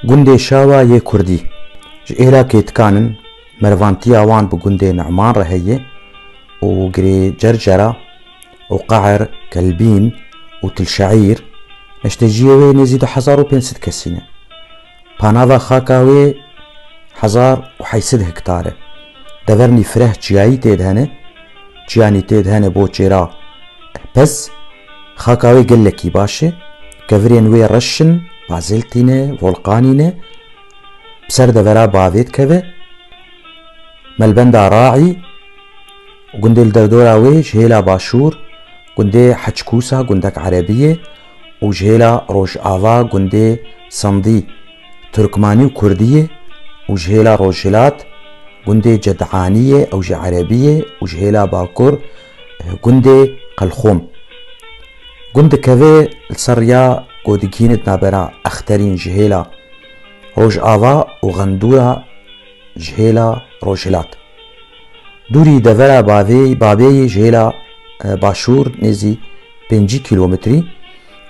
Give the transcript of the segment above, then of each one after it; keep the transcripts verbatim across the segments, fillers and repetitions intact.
Gundê Şawa yê Kurdî ji êlakê Tikan in, mervantiya wan bi gundê Numan re heye û girê Cercera û Qeir, Kelbîn û Tilşeîr, neşteciyê wê nêzî du hezar û pênc sed kesî ne. Panava xaka wê hezar û heyt sed hektar e. Devernî fireh çiyayî tê de hene, çiyanî tê de hene bo çêra pez. Xaka wê gelekî baş e. Kevirên wê reş in, baziltî ne, volqanî ne. Bi ser devera bavê dikeve. Melbenda Raî, gundê li derdora wê ji hêla başûr, gundê Heçkûsa, gundek erebî ye, û ji hêla rojava, gundê Sandî, Turkmanî û Kurdî ye, û ji hêla rojhilat, gundê Cedanî ye, ew jî erebî ye, û ji hêla bakur, gundê Qelxom. Gund dikeve li ser riya ku digihîne di navbera Exterîn ji hêla rojava û Xendûra ji hêla rojhilat. Dûrî devera bavê, babê yê ji hêla, e, başûr nêzî pêncî kîlometrî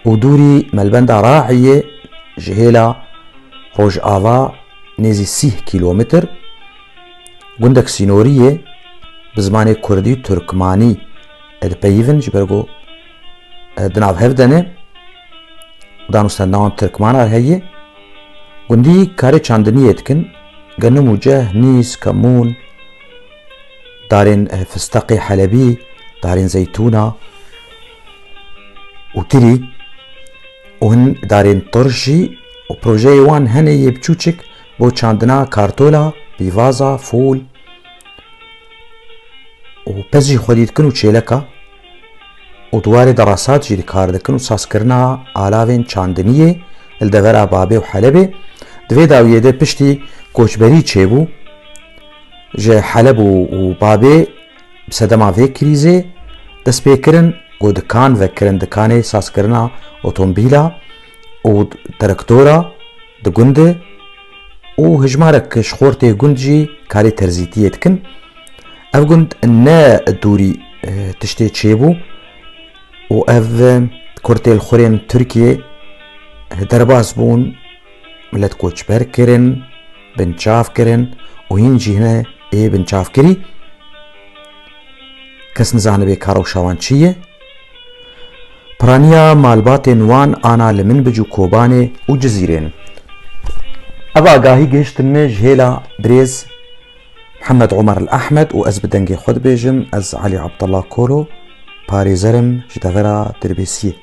û dûrî Melbenda Raiyê ji hêla rojava nêzî sîh kîlometr. Gundek sînorî ye, bi zimanê kurdî û tirkmanî, e, dipeyivin, ji ber ku, e, di nav hev de ne. Danûstenda wan tirkmanan heye. Gundî karê çandiniyê dikin. Genim û ceh, nîs, kemûn, darên, e, fisteqê helebî, darên zeytûna û tirî û hin darên turş jî û projeyê wan hene yê biçûçik bo çandina kartola, pîvaza, fûl û pez jî xwedî dikin û çêleka. Û di warê derasat jî di kar dikin û sazkirina alavên çandiniyê li devera Babê û Helebê. Di vê dawiyê de piştî koçberî çêbû ji Heleb û, û Babê, bi sedema vê krîzê dest pê kirin ku dikan vekirin, dikanê sazkirina otomobîla û traktora di gund de û hijmarek ji xortê gund jî karê terzîtiyê dikin. Ev gund ne dûrî, e, tiştê çêbû û ev, e, kurtê li xurên Tirkiyê, e, derbas bûn, milet koçber kirin, binçav kirin û hîn jî hine ê binçavkirî. Kes nizanibe ka rewşa wan çi ye. Piraniya malbatên wan ana li Minbic û Kobanê û Cizîrê ne. Ev agahî gihiştin me ji hêla birêz Mihemed Omer El Ehmed û ez bi dengê xwe dibêjim, ez Elî Abdullah Kolo, parêzer im ji devera Dirbêsiyê.